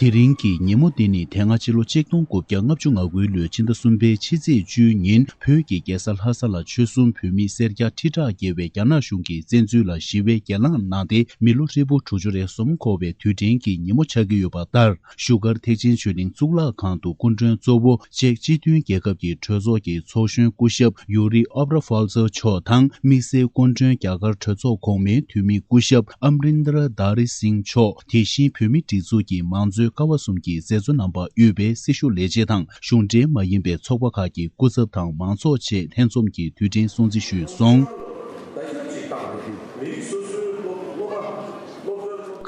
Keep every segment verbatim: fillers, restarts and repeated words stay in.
དེ་རིང་གི་ཉིན་མོ་འདི་ནི་དེ་སྔ་ཕྱི་ལོ་ཆིག་སྟོང་དགུ་བརྒྱ་ལྔ་བཅུ་ང་དགུའི་ལོའི་ཕྱི་ཟླ་གསུམ་པའི་ཕྱི་ཚེས་བཅུའི་ཉིན་བོད་ཀྱི་རྒྱལ་ས་ལྷ་ས་ལ་ཆོལ་གསུམ་བོད་མི་སེར་སྐྱ་ཁྲི་ཕྲག་བརྒལ་བས་རྒྱ་ནག་གཞུང་གིས་བཙན་འཛུལ་ལ་ཞི་བའི་གྱེན་ལངས་གནང་སྟེ་མི་ལོ་ཧྲིལ་པོ་དྲུག་ཅུ་རེ་གསུམ་འཁོར་བའི་དུས་དྲན་གྱི་ཉིན་མོ་ཆགས་ཀྱི་ཡོད་པ་ལྟར། བཞུགས་སྒར་ཐེག་ཆེན་ཆོས་གླིང་གཙུག་ལག་ཁང་དུ་སྐུ་མགྲོན་གཙོ་བོ་ཅེཀ་སྤྱི་མཐུན་རྒྱལ་ཁབ་ཀྱི་གྲོས་ཚོགས་ཀྱི་ཚོགས་གཞོན་སྐུ་ཞབས་ཡུ་རི་ཨོབ་ར་ཧྥལ་ཙེ་མཆོག་དང་། དམིགས་བསལ་སྐུ་མགྲོན་རྒྱ་གར་གྲོས་ཚོགས་གོང་མའི་འཐུས་མི་སྐུ་ཞབས་ཨམ་རིན་དར་དཱ་རི་སིང་མཆོག་དེ་བཞིན་བོད་མིའི་སྒྲིག་འཛུགས་ཀྱི་མང་གཙོའི་ཀ་བ་གསུམ་གྱི་མཛད་གཙོ་རྣམ་པ་དབུས་པའི་སྲི་ཞུ་ལས་བྱེད་དང་། གཞུང་འབྲེལ་མ་ཡིན་པའི་ཚོགས་པ་ཁག་གི་སྐུ་ཚབ་དང་མང་ཚོགས་བཅས་ལྷན་འཛོམས་ཀྱིས་དུས་དྲན་སྲུང་བརྩི་ཞུས་སོང་།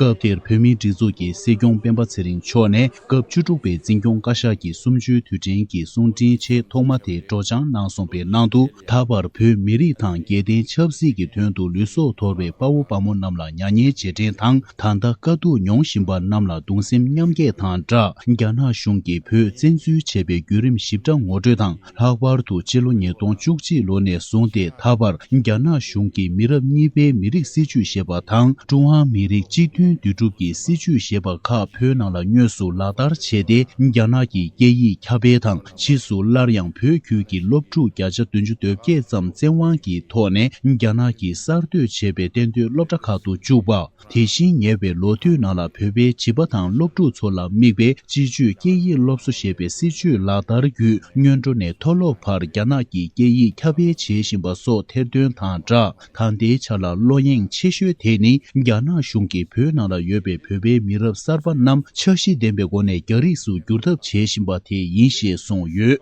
སྐབས་དེར་བོད་མིའི་སྒྲིག་འཛུགས་ཀྱི་སྲིད་སྐྱོང་སྤེན་པ་ཚེ་རིང་མཆོག་ནས་སྐབས་བཅུ་དྲུག་པའི་འཛིན་སྐྱོང་བཀའ་ཤག་གི་གསུམ་བཅུའི་དུས་དྲན་གྱི་གསུང་འཕྲིན་ཆེས་ཐོག་མ་དེ་སྒྲོག་སྦྱང་གནང་སོང་བའི་ནང་དུ། ད་བར་བོད་མི་རིགས་དང་རྒྱལ་བསྟན་ཆབ་སྲིད་ཀྱི་དོན་དུ་ལུས་སྲོག་དོར་བའི་དཔའ་བོ་དཔའ་མོ་རྣམས་ལ་མྱ་ངན་རྗེས་དྲན་དང་། ད་ལྟ་དཀའ་སྡུག་མྱོང་བཞིན་པ་རྣམས་ལ་གདུང་སེམས་མཉམ་སྐྱེད་དང་སྦྲགས། རྒྱ་ནག་གཞུང་གིས་བོད་བཙན་འཛུལ་བྱས་པའི་བརྒྱུད་རིམ་ཞིབ་ཕྲ་ངོ་སྤྲོད་དང་། ལྷག་པར་དུ་ཕྱི་ལོ་ཉིས་སྟོང་བཅུ་གཅིག་ལོ་ནས་བཟུང་སྟེ་ད་བར་རྒྱ་ནག་གཞུང་གིས་མི་རབས་གཉིས་པའི་མི་རིགས་སྲིད་བྱུས་ཞེས་པ་དང་། ཀྲུང་ཧྭ་མི་རིགས་གཅིག་མཐུན་འདུས་གྲུབ་ཀྱི་སྲིད་བྱུས་ཞེས་པ་ཁག་བོད་ནང་ལ་དངོས་སུ་ལག་བསྟར་བྱས་ཏེ། རྒྱ་ནག་གི་སྐད་ཡིག་ཁྱབ་སྤེལ་དང་། ཕྱིས་སུ་སླར་ཡང་བོད་ཁུལ་གྱི་སློབ་ཕྲུག་བརྒྱ་ཆ་བདུན་ཅུ་དོན་བརྒྱད་ཙམ་བཙན་དབང་གི་ཐོག་ནས་རྒྱ་ནག་གིས་གསར་གཏོད་བྱས་པའི་གཏན་སྡོད་སློབ་གྲྭ་ཁག་ཏུ་བཅུག་པ། དེ་བཞིན་ཉེ་བའི་ལོ་དུས་ནང་ལ་བོད་པའི་བྱིས་པ་དང་སློབ་ཕྲུག་ཚོ་ལ་དམིགས་པའི་སྤྱི་སྤྱོད་སྐད་ཡིག་སློབ་གསོ་ཞེས་པའི་སྲིད་བྱུས་ལག་བསྟར་བརྒྱུད། སྔོན་འགྲོ་ནས་མཐོ་སློབ་བར་རྒྱ་ནག་གི་སྐད་ཡིག་ཁྱབ་སྤེལ་བྱེད་བཞིན་པ་སོགས་ཐེར་འདོན་དང་སྦྲགས། ད་ལྟའི་ཆ་ལ་བློ་གཡེང་ཆེ་ཤོས་དེ་ནི། རྒྱ་ནག་གཞུང་གིས་བོད་ནང་ལ་ཡོད་པའི་བོད་པའི་མི་རབས་གསར་པ་རྣམས་འཆར་གཞི་ལྡན་པའི་སྒོ་ནས་རྒྱ་རིགས་སུ་བསྒྱུར་ཐབས་བྱེད་བཞིན་པ་དེ་ཡིན་ཞེས་གསུངས་ཡོད།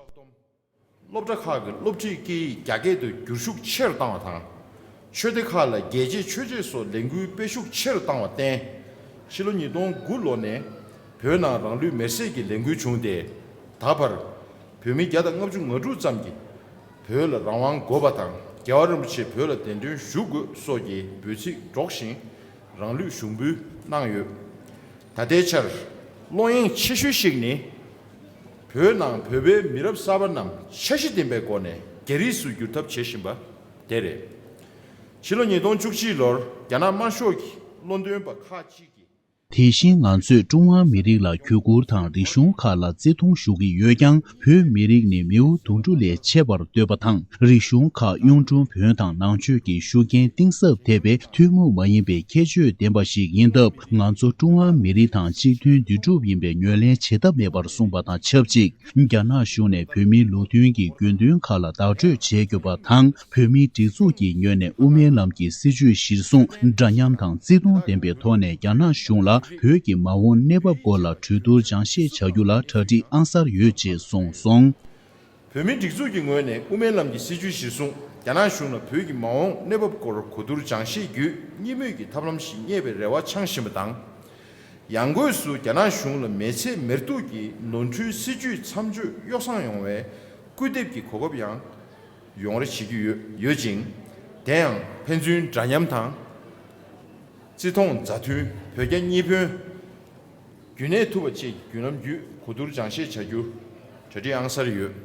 སློབ་གྲྭ་ཁག་གི་སློབ་ཁྲིད་སྐད་ཡིག་རྒྱ་སྐད་དུ་བསྒྱུར་ཤུགས་ཆེ་རུ་བཏང་བ་དང་། ཆོས་སྡེ་ཁག་ལ་རྒྱལ་གཅེས་ཆོས་གཅེས་སོགས་ལས་འགུལ་སྤེལ་ཤུགས་ཆེ་རུ་བཏང་བར་བརྟེན། ཕྱི་ལོ་ཉིས་སྟོང་དགུ་ལོ་ནས་བོད་ནང་རང་ལུས་མེར་སྲེག་གི་ལས་འགུལ་བྱུང་སྟེ། ད་བར་བོད་མི་བརྒྱ་དང་ལྔ་བཅུ་ང་དྲུག་ཙམ་གྱིས་བོད་ལ་རང་དབང་དགོས་པ་དང་། རྒྱལ་བ་རིན་པོ་ཆེ་བོད་ལ་གདན་འདྲེན་ཞུ་དགོས་སོགས་ཀྱི་འབོད་ཚིག་སྒྲོག་བཞིན་རང་ལུས་ཞུགས་འབུལ་གནང་ཡོད། ད་ལྟའི་ཆར་བློ་གཡེང་ཆེ་ཤོས་ཤིག་ནི། བོད་ནང་བོད་པའི་མི་རབས་གསར་པ་རྣམས་འཆར་གཞི་ལྡན་པའི་སྒོ་ནས་རྒྱ་རིགས་སུ་བསྒྱུར་ཐབས་བྱེད་བཞིན་པ་དེ་རེད། ཕྱི་ལོ་ཉིས་སྟོང་བཅུ་གཅིག་ལོར་རྒྱ་ནག་དམར་ཤོག་གི་བློ་འདོན་པ་ཁག་ཅིག་གིས། དེ་བཞིན་ང་ཚོས་ཀྲུང་ཧྭ་མི་རིགས་ལ་གུས་བཀུར་དང་རིག་གཞུང་ཁག་ལ་བརྩི་མཐོང་ཞུ་གི་ཡོད་ཀྱང་། བོད་མི་རིགས་ནི་མིའུ་གདུང་དྲུག་ལས་ཆེ་བར་འདོད་པ་དང་། རིག་གཞུང་ཁག་གཡུང་དྲུང་བོན་དང་ནང་ཆོས་ཀྱི་ཤུགས་རྐྱེན་གཏིང་ཟབ་ཐེབས་པའི་ཐུན་མོང་མ་ཡིན་པའི་ཁྱད་ཆོས་ལྡན་པ་ཞིག་ཡིན་སྟབས། ང་ཚོ་ཀྲུང་ཧྭ་མི་རིགས་དང་གཅིག་མཐུན་འདུས་གྲུབ་ཡིན་པའི་ངོས་ལེན་བྱེད་ཐབས་མེད་པར་གསུངས་པ་དང་ཆབས་ཅིག། རྒྱ་ནག་གཞུང་ནས་བོད་མིའི་ལུགས་མཐུན་གྱི་དགོས་འདུན་ཁག་ལ་བདག་སྤྲོད་བྱེད་དགོས་པ་དང་། བོད་མིའི་སྒྲིག་འཛུགས་ཀྱི་ངོས་ནས་དབུ་མའི་ལམ་གྱི་སྲིད་བྱུས་གཞིར་བཟུང་། འདྲ་མཉམ་དང་བརྩི་མཐོང་ལྡན་པའི་ཐོག་ནས་རྒྱ་ནག་གཞུང་ལ་བོད་ཀྱི་མ་འོངས་གནས་བབ་སྐོར་ལ་གྲོས་བསྡུར་སྦྱང་བཤད་བྱ་རྒྱུ་ལ་གྲ་སྒྲིག་ཨང་གསར་ཡོད་ཅེས་གསུངས་སོང་། བོད་མིའི་སྒྲིག་འཛུགས་ཀྱི་ངོས་ནས་དབུ་མའི་ལམ་གྱི་སྲིད་བྱུས་གཞིར་བཟུང་རྒྱ་ནག་གཞུང་ལ་བོད་ཀྱི་མ་འོངས་གནས་བབ་སྐོར་གོ་བསྡུར་སྦྱང་བཤད་བརྒྱུད་གཉིས་མོས་ཀྱི་ཐབས་ལམ་ཞིག་རྙེད་པའི་རེ་བ་འཆང་བཞིན་པ་དང་། ཡང་སྒོས་སུ་རྒྱ་ནག་གཞུང་ལ་མི་ཚེ་མི་སྡུག་གི་ནོར་འཁྲུལ་སྲིད་བྱུས་མཚམས་གཅོད་གཡོ་བསྲང་ཡོང་བའི་སྐུལ་འདེབས་ཀྱི་གོ་སྐབས་ཡང་ཡོང་རེ་བྱེད་ཀྱི་ཡོད་ཡོད་ཅིང་། དེ་ཡང་ཕན་ཚུན་འདྲ་མཉམ་དང་། བརྩི་མཐོང་མཛའ་མཐུན། བོད་རྒྱ་གཉིས་ཕན་རྒྱུན་གནས་ཐུབ་པ་བཅས་ཀྱི་བརྒྱུད་ལམ་བརྒྱུད་གོ་བསྡུར་སྦྱང་བཤད་བྱ་རྒྱུ་གྲ་སྒྲིག་ཨང་གསར་ཡོད།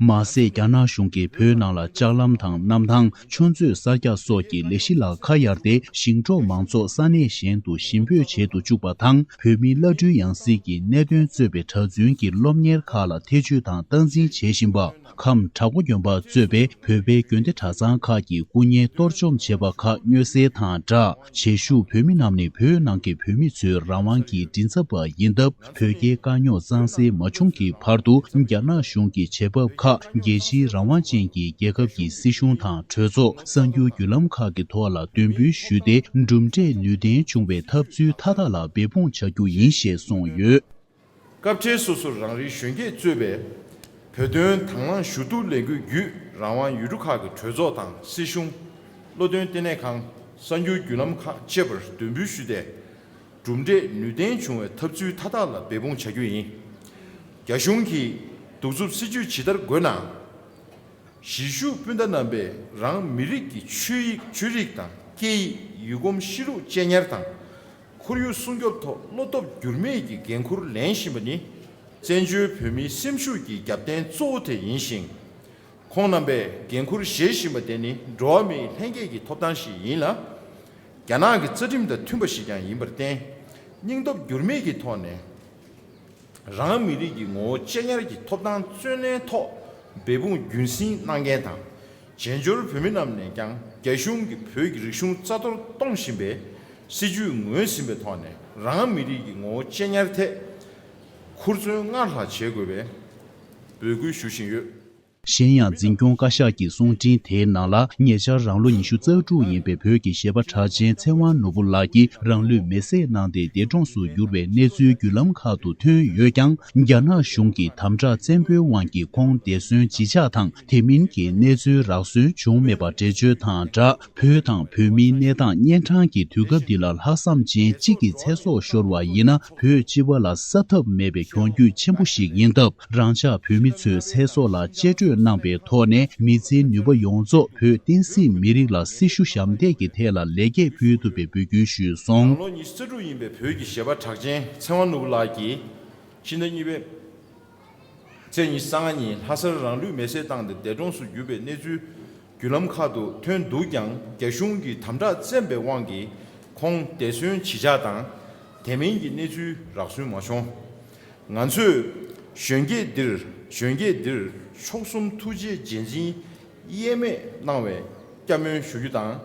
མ་ཟད། རྒྱ་ནག་གཞུང་གིས་བོད་ནང་ལ་ལྕགས་ལམ་དང་གནམ་ཐང་། ཆུ་མཛོད་གསར་རྒྱག་སོགས་ཀྱི་ལས་གཞི་ལ་ཁ་གཡར་ཏེ། ཞིང་འབྲོག་མང་ཚོགས་ས་གནས་གཞན་དུ་ཞིང་སྤོས་བྱེད་དུ་བཅུག་པ་དང་། བོད་མིའི་བླ་སྤྲུལ་ཡང་སྲིད་ཀྱི་གནད་དོན་གཙོས་པའི་གྲྭ་བཙུན་གྱི་སློབ་གཉེར་ཁག་ལ་ཐེ་བྱུས་དང་སྟངས་འཛིན་བྱེད་བཞིན་པ། ཁམས་བྲག་འགོ་དགོན་པ་གཙོས་པའི་བོད་པའི་དགོན་སྡེ་གྲྭ་ཚང་ཁག་གི་སྐུ་ཉིད་གཏོར་བཅོམ་བྱས་པ་ཁག་མངོན་གསལ་དང་སྦྲགས། བྱེས་བཞུགས་བོད་མི་རྣམས་ནི་བོད་ནང་གི་བོད་མི་ཚོའི་རང་དབང་གི་མགྲིན་ཚབ་པ་ཡིན་སྟབས། བོད་རྒྱའི་དཀའ་རྙོག་གཙང་སེལ་མ་བྱུང་གི་བར་དུ། རྒྱ་ནག་གཞུང་གི་བྱེད་བབ་ཁག་རྒྱལ་སྤྱིའི་རང་དབང་ཅན་གྱི་རྒྱལ་ཁབ་ཀྱི་སྲིད་གཞུང་དང་གྲོས་ཚོགས། གསར་འགྱུར་བརྒྱུད་ལམ་ཁག་གི་ཐོག་ལ་འདོན་འབུལ་ཞུས་ཏེ། གྲུབ་འབྲས་ནུས་ལྡན་བྱུང་བའི་འཐབ་ཚུལ་མཐའ་དག་ལ་འབད་འབུངས་བྱ་རྒྱུ་ཡིན་ཞེས་གསུངས་ཡོད། སྐབས་འཕྲལ་སོ་སོར་རང་རེའི་གཞོན་སྐྱེས་གཙོས་པའི་བོད་དོན་དང་བླངས་ཞུ་གཏུག་ལས་འགུལ་བརྒྱུད། རང་དབང་ཡུལ་གྲུ་ཁག་གི་གྲོས་ཚོགས་དང་སྲིད་གཞུང་། བློ་འདོན་ལྟེ་གནས་ཁང་། གསར་འགྱུར་བརྒྱུད་ལམ་ཁག་བཅས་པར་འདོན་འབུལ་ཞུས་ཏེ། གྲུབ་འབྲས་ནུས་ལྡན་བྱུང་བའི་ཐབས་ཚུལ་མཐའ་དག་ལ་འབད་འབུངས་བྱ་རྒྱུ་ཡིན། རྒྱ་གཞུང་གིས་གདུག་རྩུབ་སྲིད་བྱུས་ཇི་ལྟར་དགོས་ན། གཞིས་བཞུགས་སྤུན་ཟླ་རྣམ་པས་རང་མི་རིགས་ཀྱི་ཆོས་ཡིག་ཆོས་རིག་དང་སྐད་ཡིག་ཡུལ་གོམས་གཤིས་ལུགས་གཅེས་ཉར་དང་། ཁོར་ཡུག་སྲུང་སྐྱོབ་ཐོག་བློ་སྟོབས་འགྱུར་མེད་ཀྱི་འགན་འཁུར་ལེན་བཞིན་པ་ནི། བཙན་བྱོལ་བོད་མིའི་སེམས་ཤུགས་ཀྱི་རྒྱབ་རྟེན་གཙོ་བོ་དེ་ཡིན་ཞིང་། ཁོང་རྣམ་པས་འགན་འཁུར་བཞེས་བཞིན་པ་དེ་ནི་འགྲོ་བ་མིའི་ལྷན་སྐྱེས་ཀྱི་ཐོབ་ཐང་ཞིག་ཡིན་ལ། རྒྱ་ནག་གི་རྩ་ཁྲིམས་དང་མཐུན་པ་ཞིག་ཀྱང་ཡིན་པར་བརྟེན། སྙིང་སྟོབས་འགྱུར་མེད་ཀྱི་ཐོག་ནས་ རང་མི་རིགས་ཀྱི་ངོ་བོ་གཅེས་ཉར་གྱི་ཐོབ་ཐང་བརྩོན་ལེན་ཐོག་འབད་འབུངས་རྒྱུན་སྲིང་གནང་མཁན་དང་། བྱེས་འབྱོར་བོད་མི་རྣམས་ནས་ཀྱང་རྒྱ་གཞུང་གིས་བོད་ཀྱི་རིག་གཞུང་རྩ་གཏོར་གཏོང་བཞིན་པའི་སྲིད་ཇུས་ངོས་ཟིན་པའི་ཐོག་ནས། རང་མི་རིགས་ཀྱི་ངོ་བོ་གཅེས་ཉར་ཐད་ཧུར་བརྩོན་སྔར་ལྷག་བྱེད་དགོས་པའི་འབོད་སྐུལ་ཞུ་བཞིན་ཡོད། གཞན་ཡང་། འཛིན་སྐྱོང་བཀའ་ཤག་གི་གསུང་འཕྲིན་དེའི་ནང་ལ། ཉེ་ཆར་རང་ལོ་ཉི་ཤུ་རྩ་དྲུག་ཡིན་པའི་བོད་ཀྱི་གཞས་པ་གྲགས་ཅན་ཚེ་དབང་ནོར་བུ་ལགས་ཀྱིས་རང་ལུས་མེར་སྲེག་གནང་སྟེ་འདས་གྲོངས་སུ་གྱུར་བའི་གནས་ཚུལ་བརྒྱུད་ལམ་ཁག་ཏུ་ཐོན་ཡོད་ཀྱང་། རྒྱ་ནག་གཞུང་གི་དམ་དྲག་བཙན་པོའི་དབང་གིས་ཁོང་འདས་གསོན་ཇི་ཆགས་དང་། དེ་མིན་གྱི་གནས་ཚུལ་རག་སོན་བྱུང་མེད་པ་འགྲེལ་བརྗོད་དང་སྦྲགས། བོད་དང་བོད་མིའི་གནས་སྟངས་གཉན་འཕྲང་གི་དུས་སྐབས་འདི་ལ་ལྷག་བསམ་ཅན་གཅིག་གི་ཚེ་སྲོག་ཤོར་བ་ཡིན་ན། བོད་སྤྱི་པ་ལ་གསབ་ཐབས་མེད་པའི་གྱོང་གུད་ཆེན་པོ་ཞིག་ཡིན་སྟབས། རང་ཅག་བོད་མི་ཚོས་ཚེ་སྲོག་ལ་གཅེས་སྤྲོས་གནང་པའི་ཐོག་ནས། མི་ཚེའི་ནུས་པ་ཡོངས་རྫོགས་བོད་བསྟན་སྲིད་མི་རིགས་ལ་སྲི་ཞུ་ཞབས་འདེགས་ཀྱི་ཐད་ལ་ལེགས་སྐྱེས་ཕུལ་ཐུབ་པའི་འབོད་སྐུལ་ཞུས་སོང་། རང་ལོ་ཉི་ཤུ་རྩ་དྲུག་ཡིན་པའི་བོད་ཀྱི་གཞས་པ་གྲགས་ཅན་ཚེ་དབང་ནོར་བུ་ལགས་ཀྱིས། ཕྱི་ཟླ་གཉིས་པའི་ཚེས་ཉི་ཤུ་རྩ་ལྔ་ཉིན་ལྷ་སར་རང་ལུས་མེར་སྲེག་བཏང་སྟེ་འདས་གྲོངས་སུ་གྱུར་པའི་གནས་ཚུལ་བརྒྱུད་ལམ་ཁག་ཏུ་ཐོན་འདུག་ཀྱང་། རྒྱ་གཞུང་གིས་དམ་དྲག་བཙན་པའི་དབང་གིས་ཁོང་འདས་གསོན་ཇི་ཆགས་དང་། དེ་མིན་གྱི་གནས་ཚུལ་རག་སོན་མ་བྱུང་། ང་ཚོས་གཞོན་སྐྱེས་འདིར། གཞོན་སྐྱེས་འདིར་མཆོག་གསུམ་ཐུགས་རྗེའི་རྗེས་འཛིན་གཡེལ་མེད་གནང་བའི་བསྐྱར་སྨོན་ཞུ་རྒྱུ་དང་།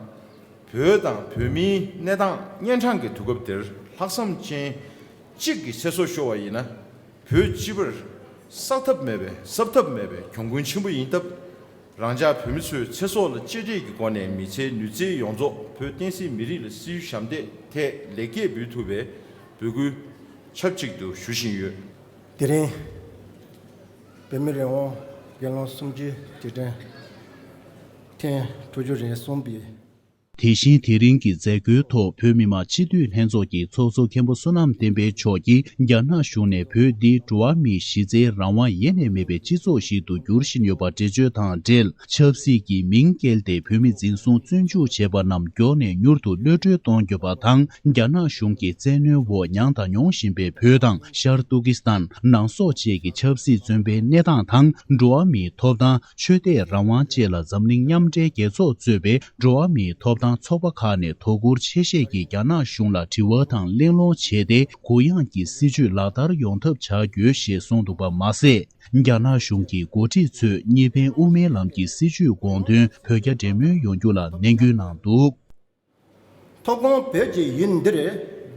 བོད་དང་བོད་མིའི་གནས་སྟངས་གཉན་འཕྲང་གི་དུས་སྐབས་འདིར་ལྷག་བསམ་ཅན་གཅིག་གི་ཚེ་སྲོག་ཤོར་བ་ཡིན་ན། བོད་སྤྱི་པར་གསབ་ཐབས་མེད་པའི་གསབ་ཐབས་མེད་པའི་གྱོང་གུན་ཆེན་པོ་ཡིན་སྟབས། རང་ཅག་བོད་མི་ཚོས་ཚེ་སྲོག་ལ་གཅེས་སྤྲས་ཀྱི་སྒོ་ནས་མི་ཚེའི་ནུས་རྩལ་ཡོངས་རྫོགས་བོད་བསྟན་སྲིད་མི་རིགས་ལ་སྲི་ཞུ་ཞབས་འདེགས་ཐད་ལེགས་སྐྱེས་འབུལ་ཐུབ་པའི་འབོད་སྐུལ་ཆབས་ཅིག་ཏུ་ཞུ་བཞིན་ཡོད། དེ་རིང་བོད་མི་རང་དབང་སྒེར་ལངས་གསུམ་བཅུའི་དུས་དྲན་ཐེངས་དྲུག་ཅུ་རེ་གསུམ་པའི། དེ་བཞིན་དེ་རིང་གི་མཛད་སྒོའི་ཐོག་བོད་མི་མང་སྤྱི་འཐུས་ལྷན་ཚོགས་ཀྱི་ཚོགས་གཙོ་མཁན་པོ་བསོད་ནམས་བསྟན་འཕེལ་མཆོག་གིས། རྒྱ་ནག་གཞུང་ནས་བོད་འདི་འགྲོ་བ་མིའི་གཞི་རྩའི་རང་དབང་ཡེ་ནས་མེད་པའི་སྤྱི་ཚོགས་ཤིག་ཏུ་འགྱུར་བཞིན་ཡོད་པ་འགྲེལ་བརྗོད་དང་འབྲེལ། ཆབ་སྲིད་ཀྱི་མིང་བཀལ་ཏེ་བོད་མི་འཛིན་བཟུང་བཙོན་འཇུག་བྱས་པ་རྣམས་མགྱོགས་ནས་མྱུར་དུ་གློད་གྲོལ་གཏོང་དགོས་པ་དང་། རྒྱ་ནག་གཞུང་གི་བཙན་གནོན་འོག་མྱངས་དང་མྱོང་བཞིན་པའི་བོད་དང་ཤར་ཏུར་ཀི་སི་ཐན། ནང་སོག་བཅས་ཀྱི་ཆབ་སྲིད་བཙོན་པའི་གནས་སྟངས་དང་། འགྲོ་བ་མིའི་ཐོབ་ཐང་། ཆོས་དད་རང་དབང་བཅས་ལ་འཛམ་གླིང་མཉམ་འབྲེལ་རྒྱལ་ཚོགས་གཙོས་པའི་འགྲོ་བ་མིའི་ཐོབ་ཐང་ཚོགས་པ་ཁག་ནས་དོ་ཁུར་ཆེ་བཞེས་ཀྱིས་རྒྱ་ནག་གཞུང་ལ་དྲི་བ་དང་གླེང་སློང་བྱས་ཏེ། གུ་ཡངས་ཀྱི་སྲིད་བྱུས་ལག་བསྟར་ཡོང་ཐབས་བྱ་དགོས་ཞེས་གསུངས་འདུག་པ་མ་ཟད། རྒྱ་ནག་གཞུང་གི་འགོ་ཁྲིད་ཚོས་གཉིས་ཕན་དབུ་མའི་ལམ་གྱི་སྲིད་བྱུས་དགོངས་དོན་བོད་རྒྱ་འབྲེལ་མོལ་ཡོང་རྒྱུ་ལ་ནན་སྐུལ་གནང་འདུག། མཐོང་སྒང་བོད་ཀྱི་ཡུལ་འདིར་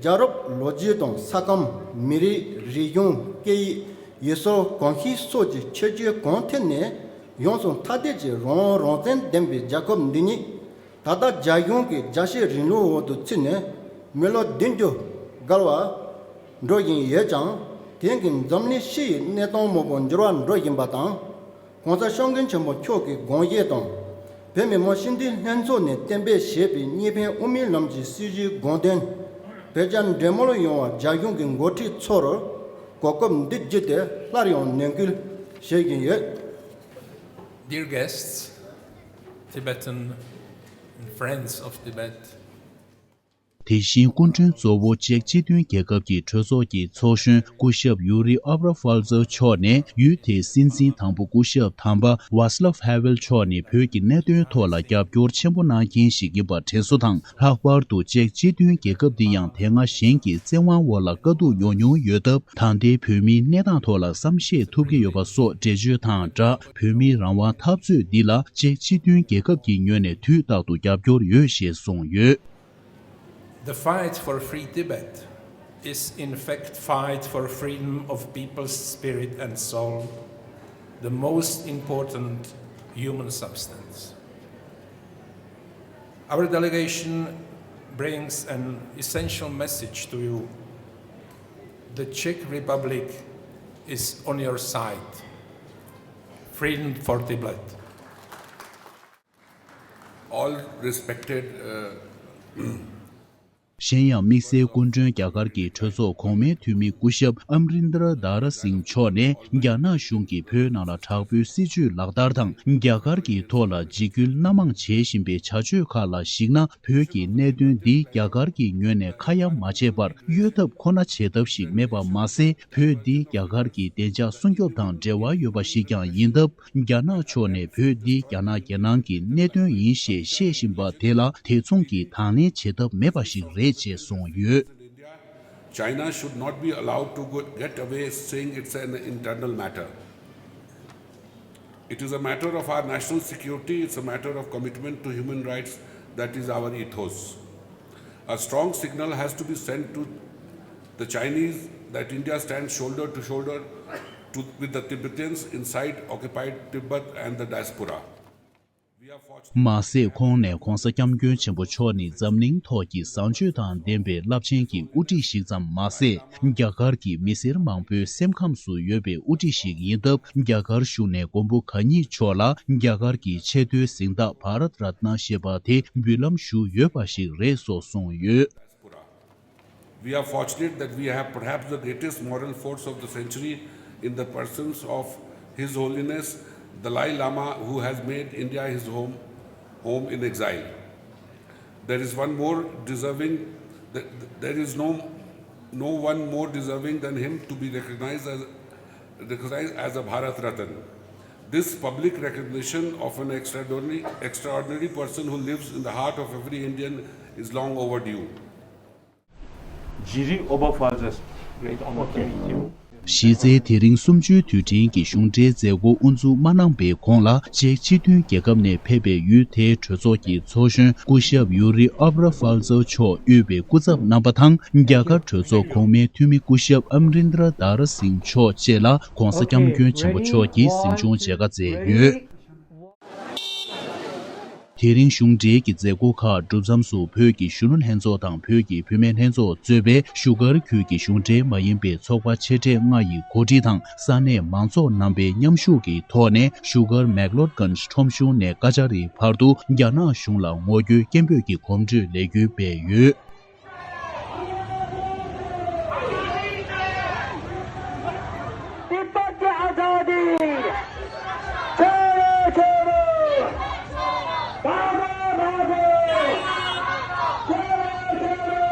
རྒྱལ་རབས་ལོ་རྒྱུས་དང་ས་ཁམས། མི་རིགས། རིག་གཞུང་། སྐད་ཡིག། ཡུལ་སྲོལ། གོམས་གཤིས་སོགས་ཀྱི་ཁྱད་ཆོས་གང་ཐད་ནས་ཡོངས་སུ་ཐ་དད་ཀྱི་རང་དབང་རང་བཙན་ལྡན་པའི་རྒྱལ་ཁབ་འདི་ཉིད། ད་ལྟ་རྒྱ་གཞུང་གི་རྒྱལ་བཤད་རིང་ལུགས་འོག་ཏུ་ཚུད་ནས་མི་ལོ་བདུན་ཅུ་བརྒལ་བ་འགྲོ་བཞིན་ཡོད་ཀྱང་། དེང་གི་འཛམ་གླིང་སྤྱི་ཡི་གནས་སྟངས་མང་པོ་འགྱུར་བ་འགྲོ་བཞིན་པ་དང་། ༸གོང་ས་༸སྐྱབས་མགོན་ཆེན་པོ་མཆོག་གི་དགོངས་བཞེད་དང་། བོད་མི་མང་སྤྱི་འཐུས་ལྷན་ཚོགས་ནས་གཏན་འབེབས་བྱས་པའི་གཉིས་ཕན་དབུ་མའི་ལམ་གྱི་སྲིད་བྱུས་དགོངས་དོན་བོད་རྒྱ་འབྲེལ་མོལ་ཡོང་བར་རྒྱ་གཞུང་གི་འགོ་ཁྲིད་ཚོར་གོ་སྐབས་འདི་བརྒྱུད་དེ་སླར་ཡང་ནན་སྐུལ་བྱེད་བཞིན་ཡོད། Dear guests, Tibetan and friends of Tibet. དེ་བཞིན་སྐུ་མགྲོན་གཙོ་བོ་ཅེཀ་སྤྱི་མཐུན་རྒྱལ་ཁབ་ཀྱི་གྲོས་ཚོགས་ཀྱི་ཚོགས་གཞོན་སྐུ་ཞབས་ཡུ་རི་ཨབ་ར་ཧྥལ་ཛར་མཆོག་ནས། ཡུལ་དེའི་སྲིད་འཛིན་དང་པོ་སྐུ་ཞབས་དམ་པ་ཝཱ་སི་ལབ་ཧེ་ཝེལ་མཆོག་ནི་བོད་ཀྱི་གནད་དོན་ཐོག་ལ་རྒྱབ་སྐྱོར་ཆེན་པོ་གནང་མཁན་ཞིག་ཡིན་པ་དྲན་གསོ་དང་། ལྷག་པར་དུ་ཅེཀ་སྤྱི་མཐུན་རྒྱལ་ཁབ་འདི་ཡང་དེ་སྔ་གཞན་གྱི་བཙན་དབང་འོག་ལ་དཀའ་སྡུག་མྱོང་མྱོང་ཡོད་སྟབས། ད་ལྟའི་བོད་མིའི་གནས་སྟངས་ཐོག་ལ་བསམ་ཤེས་ཐུབ་ཀྱི་ཡོད་པ་སོགས་འགྲེལ་བརྗོད་དང་སྦྲགས། བོད་མིའི་རང་དབང་འཐབ་རྩོད་འདི་ལ་ཅེཀ་སྤྱི་མཐུན་རྒྱལ་ཁབ་ཀྱི་ངོས་ནས་དུས་རྟག་ཏུ་རྒྱབ་སྐྱོར་ཡོད་ཞེས་གསུངས་ཡོད། The fight for free Tibet is in fact fight for freedom of people's spirit and soul, the most important human substance. Our delegation brings an essential message to you. The Czech Republic is on your side. Freedom for Tibet. All respected, uh, གཞན་ཡང་དམིགས་བསལ་སྐུ་མགྲོན་རྒྱ་གར་གྱི་གྲོས་ཚོགས་གོང་མའི་འཐུས་མི་སྐུ་ཞབས་ཨམ་རིན་དར་དཱ་ར་སིང་མཆོག་ནས། རྒྱ་ནག་གཞུང་གིས་བོད་ནང་ལ་དྲག་པོའི་སྲིད་བྱུས་ལག་བསྟར་དང་། རྒྱ་གར་གྱི་ཐོག་ལ་འཇིགས་སྐུལ་སྣ་མང་བྱེད་བཞིན་པའི་བྱ་སྤྱོད་ཁག་ལ་གཞིགས་ན། བོད་ཀྱི་གནད་དོན་འདི་རྒྱ་གར་གྱི་ངོས་ནས་ཁ་ཡ་མ་བྱས་པར་གཡོལ་ཐབས་ཁོ་ན་བྱེད་ཐབས་ཤིག་མེད་པ་མ་ཟད། བོད་འདི་རྒྱ་གར་གྱི་བདེ་འཇགས་སྲུང་སྐྱོབ་དང་འབྲེལ་བ་ཡོད་པ་ཞིག་ཀྱང་ཡིན་སྟབས། རྒྱ་ནག་ཕྱོགས་ནས་བོད་འདི་རྒྱ་ནག་རྒྱལ་ནང་གི་གནད་དོན་ཡིན་ཞེས་བཤད་བཞིན་པ་དེ་ལ་དེ་མཚུངས་ཀྱི་དང་ལེན་བྱེད་ཐབས་མེད་པ་ཞིག་རེད་ཅེས་གསུངས་ཡོད། China should not be allowed to go, get away saying it's an internal matter. It is a matter of our national security, it's a matter of commitment to human rights, that is our ethos. A strong signal has to be sent to the Chinese that India stands shoulder to shoulder to, with the Tibetans inside occupied Tibet and the diaspora. མ་ཟད། ཁོང་ནས་༧གོང་ས་༧སྐྱབས་མགོན་ཆེན་པོ་མཆོག་ནི་འཛམ་གླིང་ཐོག་གི་བཟང་སྤྱོད་དང་ལྡན་པའི་རླབས་ཆེན་གྱི་དབུ་ཁྲིད་ཞིག་ཙམ་མ་ཟད། རྒྱ་གར་གྱི་མི་སེར་མང་པོའི་སེམས་ཁམས་སུ་ཡོད་པའི་དབུ་ཁྲིད་ཞིག་ཡིན་སྟབས། རྒྱ་གར་གཞུང་ནས་མགོན་པོ་གང་ཉིད་མཆོག་ལ་རྒྱ་གར་གྱི་ཆེས་མཐོའི་གཟེངས་རྟགས་བྷ་རཏ་རཏ་ན་ཞེས་པ་དེ་འབུལ་ལམ་ཞུས་ཡོད་པ་ཞིག་རེད་སོགས་གསུངས་ཡོད། We are fortunate that we have perhaps the greatest moral force of the century in the persons of His Holiness Dalai Lama, who has made India his home, home in exile. There is one more deserving, th- th- there is no, no one more deserving than him to be recognized as, recognized as a Bharat Ratan. This public recognition of an extraordinary, extraordinary person who lives in the heart of every Indian is long overdue. Jiri Oberpfalzers, great honor to meet you. གཞི་རྩའི་དེ་རིང་གསུམ་བཅུའི་དུས་དྲན་གྱི་གཞུང་འབྲེལ་མཛད་སྒོ་དབུ་འཛུགས་མ་གནང་པའི་གོང་ལ། ཅེཀ་སྤྱི་མཐུན་རྒྱལ་ཁབ་ནས་ཕེབས་པའི་ཡུལ་དེའི་གྲོས་ཚོགས་ཀྱི་ཚོགས་གཞོན་སྐུ་ཞབས་ཡུ་རི་ཨབ་ར་ཧྥལ་ཛར་མཆོག་དབུས་པའི་སྐུ་ཚབ་རྣམ་པ་དང་། རྒྱ་གར་གྲོས་ཚོགས་གོང་མའི་འཐུས་མི་སྐུ་ཞབས་ཨམ་རིན་དྲ་དར་སིང་མཆོག་བཅས་ལ་༧གོང་ས་༧སྐྱབས་མགོན་ཆེན་པོ་མཆོག་གིས་གཟིམ་ཆུང་མཇལ་ཁ་མཛད་ཡོད། དེ་རིང་གཞུང་འབྲེལ་གྱི་མཛད་སྒོ་ཁག་གྲུབ་མཚམས་སུ། བོད་ཀྱི་གཞོན་ནུ་ལྷན་ཚོགས་དང་བོད་ཀྱི་བུད་མེད་ལྷན་ཚོགས་གཙོས་པའི་བཞུགས་སྒར་ཁུལ་གྱི་གཞུང་འབྲེལ་མ་ཡིན་པའི་ཚོགས་པ་ཆེ་གྲས་ལྔ་ཡི་གོ་སྒྲིག་དང་། ས་གནས་མང་ཚོགས་རྣམ་པའི་མཉམ་ཞུགས་ཀྱི་ཐོག་ནས། བཞུགས་སྒར་མེག་ལོད་གྷན་ཁྲོམ་གཞུང་ནས་ཀ་ཅཱ་རི་བར་དུ་རྒྱ་ནག་གཞུང་ལ་ངོ་རྒོལ་སྐད་འབོད་ཀྱི་གོམ་བགྲོད་ལས་འགུལ་སྤེལ་ཡོད། तिब्बत की आजादी। छोड़ो, छोड़ो। भागो, भागो। छोड़ो, छोड़ो।